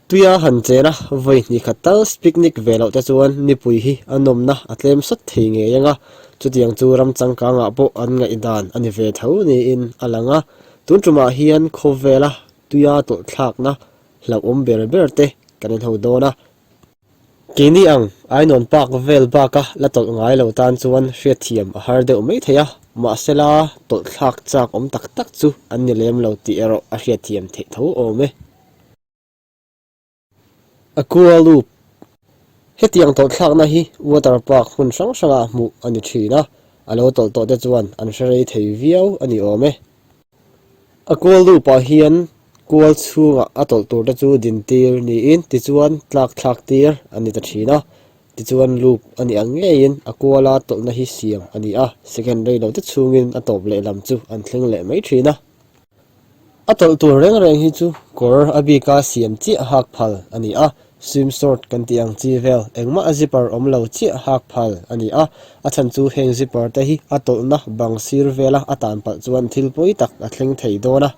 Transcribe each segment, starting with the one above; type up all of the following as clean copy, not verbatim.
Tuia han chen a, vawi hnih khat tal picnic ve loh te chuan nipui hi a nawmna a tlem sawt thei ngei ang a, chutiang chu ram changkangah pawh an ngaihdan a ni ve tho niin a lang a. Tun tumah hian khawvela tuia tawlhthlakna hlauhawm ber ber te kan inho dawn a. Keini ang Ainawn Park vel baka la tawlh ngai lo tan chuan hriatthiam a har deuh mai thei a, mahsela tawlhthlak chak awm tak tak chu an ni lem lo tih erawh a hriatthiam theih tho awm e. Aqua Loop, Hetiang tawlhthlakna hi water park hmun hrang hrangah hmuh a ni thin a, a lo tawlh tawh te chuan an hre rei thei viau a ni awm e. Aqua Loop-ah hian kual chhungah a tawlh tur te chu dintir niin tichuan tlak thlak tir a ni ta thin a, tichuan loop a nih ang ngeiin a kuala tawlhna hi siam a ni a, second rei lo te chhungin a tawp lehlam chu an thleng leh mai thin a. A tawlh tur reng reng hi chu kawr a bika siam chiah hak phal a ni a, swim short kan tih ang chi vel engmah zipper awm lo chiah hak phal a ni a, a chhan chu heng zipper te hi a tawlhna bang sir vela a tan palh chuan thil pawi tak a thleng thei dawn a.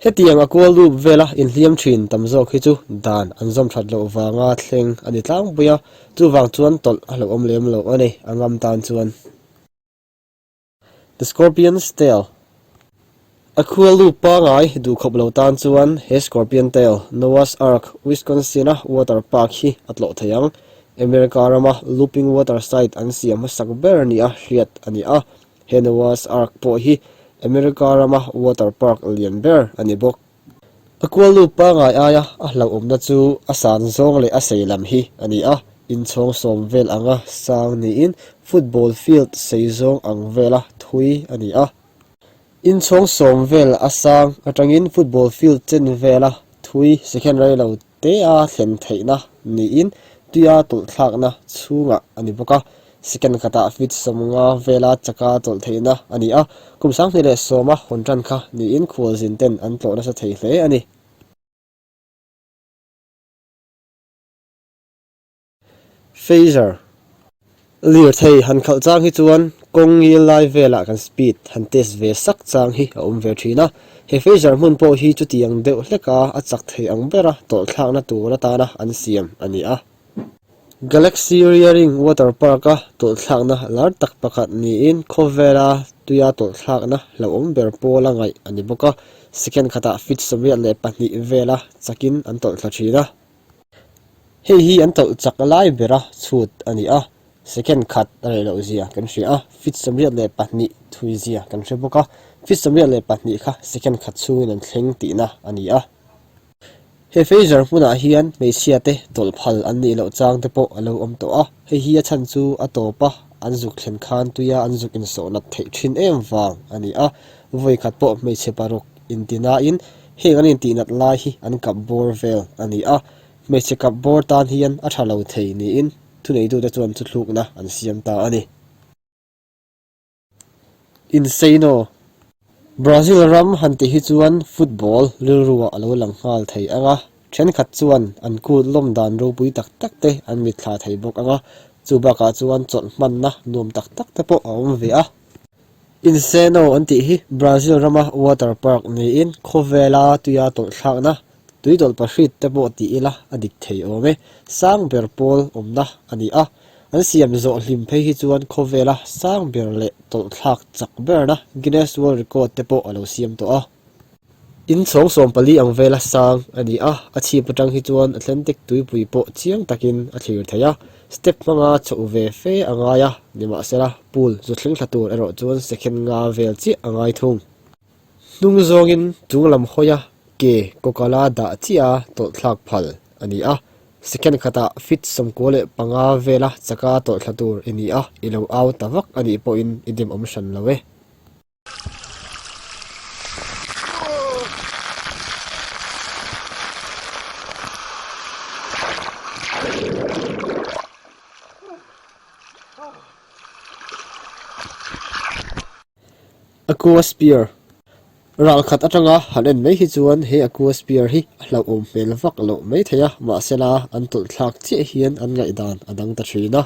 Hetiang a kual lup vela inhliam thin tam zawk hi chu dan an zawm that loh vanga thleng a ni tlangpui a, chuvang chuan tawlh a hlauhawm lem loh a ni a ngam tan chuan. The Scorpion's Tail A khua lu pangai duh khawp lo tan chuan he Scorpion Tail, Noah's Ark, Wisconsin-a water park hi a tlawh thei ang. America rama looping water slide an siam hmasak ber nia hriat a ni a, he Noah's Ark pawh hi America rama water park lian ber a ni bawk. A kual lu pangai aia a hlauhawmna chu a san zawng leh a sei lam hi a ni a, inchhawng sawm vel anga sang niin football field sei zawng ang vela thui a ni a. Inchhawng sawm vel a sang atangin football field chen vela thui second rei lo tea thlen theihna niin tuia tawlhthlakna chhungah a ni bawk a. Second khatah feet 50 vela chaka tawlh theihna a ni a, kum 2010 a hawn tan kha niin khualzin ten an tlawh nasa thei hle a ni. Phaser Lirthei han khalh chang hi chuan kawng ngil lai velah kan speed han test ve sak chang hi a awm ve thin a, he phaser hmun pawh hi chutiang deuh hleka a chak thei ang bera tawlhthlakna tur atana an siam a ni a. Galaxy Rearing Water Park-a tawlhthlakna lar tak pakhat niin khawvela tuia tawlhthlakna hlauhawm ber pawla ngaih a ni bawk a, second khatah feet 22 vela chakin an tawlhthla thin a. Hei hi an tawlh chak lai bera chhut a ni a, second khat a reh loh zia kan hria a, feet 22 thui zia kan hre bawk a, feet 22 kha second khat chhungin an thleng tihna a ni a. He Phaser hmunah hian hmeichhia te tawlh phal an nih loh chang te pawh a lo awm tawh a, hei hi a chhan chu a tawp a, an zuk thlen khan tuia an zuk insawh nat theih thin em vang a ni a, vawi khat pawh hmeichhe paruk inti nain heng an intih nat lai hi an kap bawr vel a ni a, hmeichhe kap bawr tan hian a tha lo thei niin thuneitute chuan thuthlukna an siam ta a ni. Insano, Brazil ram han tih hi chuan football rilruah a lo lang nghal thei ang a, thenkhat chuan an kut lawm dan ropui tak tak te an mitthla thei bawk ang a, chu bakah chuan chawlh hmanna nuam tak tak te pawh a awm ve a. Insano an tih hi Brazil rama water park niin khawvela tuia tawlhthlakna Tui dawlh pahrit te pawh ti ila a dik thei awm e, sang ber pawl awmna a ni a, an siam zawh hlim phei hi chuan khawvela sang ber leh tawlhthlak chak berna Guinness World Record te pawh a lo siam tawh a. In chhawng 14 ang vela sang a ni a, a chhip atang hi chuan Atlantic tuipui pawh chiang takin a thlir thei a, step hmanga chhoh ve fe a ngai a, nimahsela pool zu thleng thla tur erawh chuan second nga vel chiah a ngai thung. Hnung zawngin chung lam hawia ke kawkala dah chiah a tawlhthlak phal a ni a, second khatah feet 95 vela chaka tawlhthla tur i ni a, i lo au ta vak a nih pawhin i dim awm hran lo e. Aqua Spear Ral khat atanga han en mai hi chuan he Aqua Spear hi a hlauhawm hmel vak loh mai thei a, mahsela an tawlh thlak chiah hian an ngaihdan a dang ta thin a.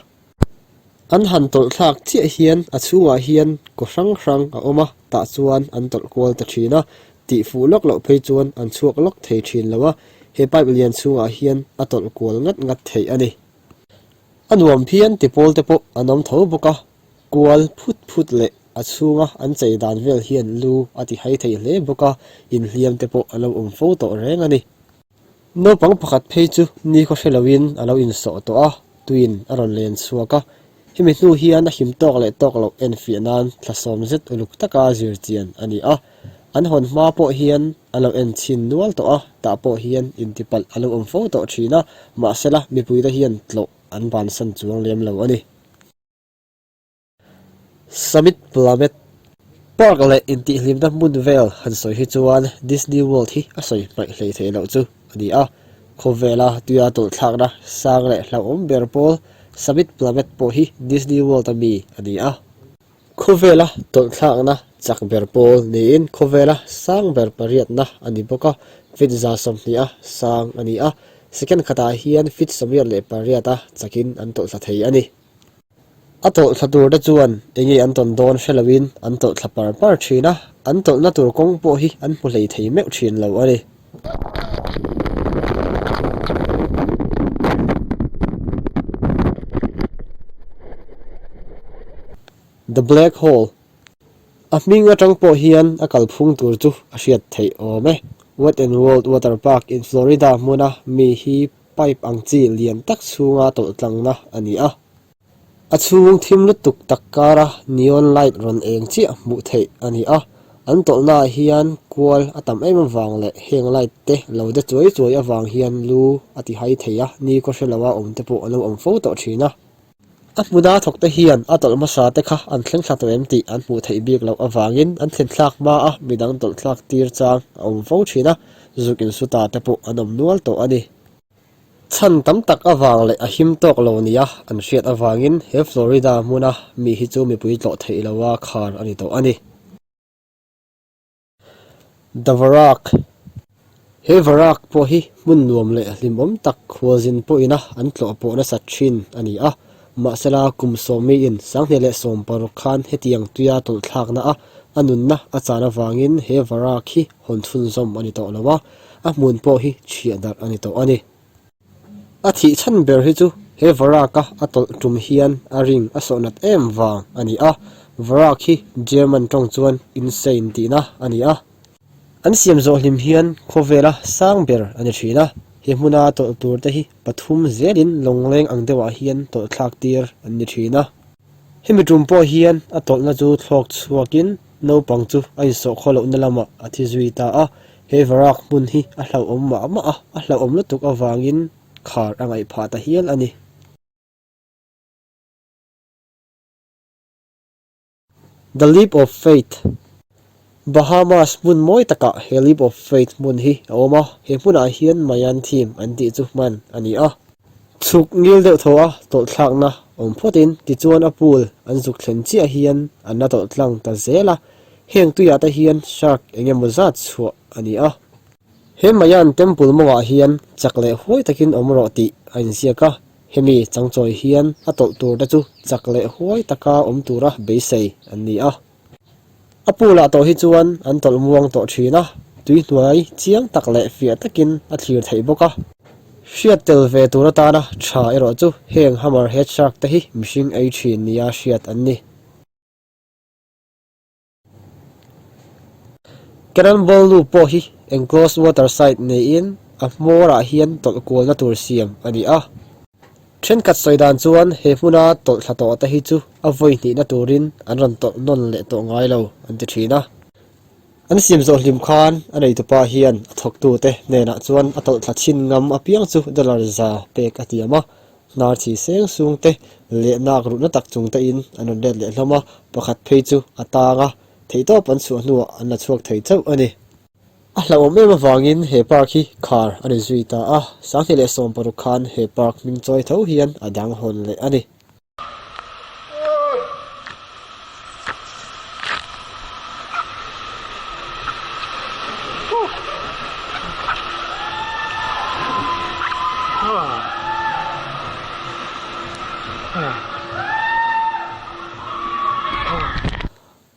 An han tawlh thlak chiah hian a chhungah hian kaw hrang hrang a awm a, tah chuan an tawlh kual ta thin a, tih fuh lawk loh phei chuan an chhuak lawk thei thin lo a. He pipe lian chhungah hian a tawlh kual ngat ngat theih a ni. A nuam phian ti pawl te pawh an awm tho bawk a, kual phut phut leh a chhunga an chei dan vel hian lu a ti hai thei hle bawk a, inhliam te pawh an lo awm fo tawh reng a ni. Naupang pakhat phei chu nikhaw hre loin a lo insawh tawh a, tuin a rawn len chhuak a. Hemi hnu hian a him tawk leh tawk loh enfiah nan thla sawm zet uluk taka zir chian a ni a. An hawn hma pawh hian a lo en chhin nual tawh a, tah pawh hian intipalh a lo awm fo tawh thin a, mahsela mipuite hian tlawh an bansan chuang lem lo a ni. Summit Plamet Park leh intihhlimna hmun vel han sawi hi chuan Disney World hi a sawi hmaih hlei theih loh chu a ni a. Khawvela tuia tawlhthlakna sang leh hlauhawm ber pawl Summit Plamet pawh hi Disney World-a mi a ni a. Khawvela tawlhthlakna chak ber pawl niin khawvela sang ber pariatna a ni bawk a, feet 120 a sang a ni a. Second khatah hian feet 98 a chakin an tawlhthla thei a ni. A tawlhthla tur te chuan enge an tawn dawn hre loin an tawlhthla par par thin a, an tawlhna tur kawng pawh hi an hmu hlei thei meuh thin lo a ni. The Black Hole A hming atang pawh hian a kalphung tur chu a hriat theih awm e. Wet n Wild Water Park in Florida hmuna mi hi Pipe ang chi lian tak chhunga tawlh tlangna a ni a. A chhung thim lutuk tak kara neon light rawn eng chiah hmuh theih a ni a. An tawlhnaah hian kual a tam em avang leh heng light te lo de chuai chuai avang hian lu a ti hai thei a, ni kaw hre loa awm te pawh an lo awm fo tawh thin a. A hmuna thawkte hian a tawlh hmasa te kha an thleng thla tawh em tih an hmuh theih bik loh avangin an thlen thlak hma a midang tawlh thlak tir chang a awm fo thin a, zuk insuta te pawh an awm nual tawh a ni. Chhan tam tak avang leh a him tawk lo nia an hriat avangin he Florida hmuna mi hi chu mipui tlawh theih loa khar a ni tawh a ni. The Varak He Varak pawh hi hmun nuam leh hlimawm tak khualzin pawhina an tlawh pawh nasat thin a ni a. Mahsela kum sawmiin 2016 khan hetiang tuia tawlhthlakna a a nunna a chan avangin he Varak hi hawn chhunzawm a ni tawh lo a, a hmun pawh hi chhiah darh a ni tawh a ni. A thih chhan ber hi chu he Varak-a a tawlh tum hian a ring a sawh nat em vang a ni a, Varak hi German tawng chuan insane tihna a ni a. An siam zawh hlim hian khawvela sang ber a ni thin a, he hmuna tawlh tur te hi pathum zelin lawngleng ang deuhah hian tawlh thlak tir an ni thin a. Hemi tum pawh hian a tawlhna chu thlawk chhuakin naupang chu a insawh khaw lohna lamah a thi zui ta a, he Varak hmun hi a hlauhawm mah mah a, a hlauhawm lutuk avangin khar a ngaih phah ta hial a ni. The Leap of Faith Bahamas hmun mawi takah he Leap of Faith hmun hi a awm a, he hmunah hian Mayan theme an tih chu hman a ni a. Chhuk ngil deuh thaw a tawlhthlakna awm phawtin tichuan a pool an zuk thlen chiah hian an la tawlh tlang ta zel a, heng tuiah te hian shark eng emaw zat chhuah a ni a. He Mayan temple mawngah hian chak leh huai takin awm rawh tih a inziak a, hemi changchawi hian a tawlh tur te chu chak leh huai taka awm tura beisei an ni a. A pool ah tawh hi chuan an tawlh muang tawh thin a, tui hnuai chiang tak leh fiah takin a thlir theih bawk a. Hriat tel ve tur atana tha erawh chu heng hammerhead shark te hi mihring ei thin nia hriat an ni. Cannonball Loop pawh hi enclosed water side niin a hmawrah hian tawlh kualna tur siam a ni a. Thenkhat sawi dan chuan he hmuna tawlh thla tawh te hi chu a vawi hnihna turin an rawn tawlh nawn leh tawh ngai lo an ti thin a. An siam zawh hlim khan a neitupa hian a thawktute hnenah chuan a tawlh thla chhin ngam apiang chu dollar za pek a tiam a, hnar chhi seng sung te leh nak ruhna tak chung te in an rawn let leh hlawm a, pakhat phei chu a tang a, theihtawp an chhuah hnuah an la chhuak thei chauh a ni. A hlauhawm em avangin he park hi khar a ni zui ta a, 2016 khan he park hming chawi tho hian a dang hawn leh a ni.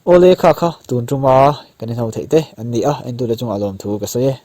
Awle kha kha tun tuma kan inho theih te an ni a, entute chungah lawmthu ka sawi e.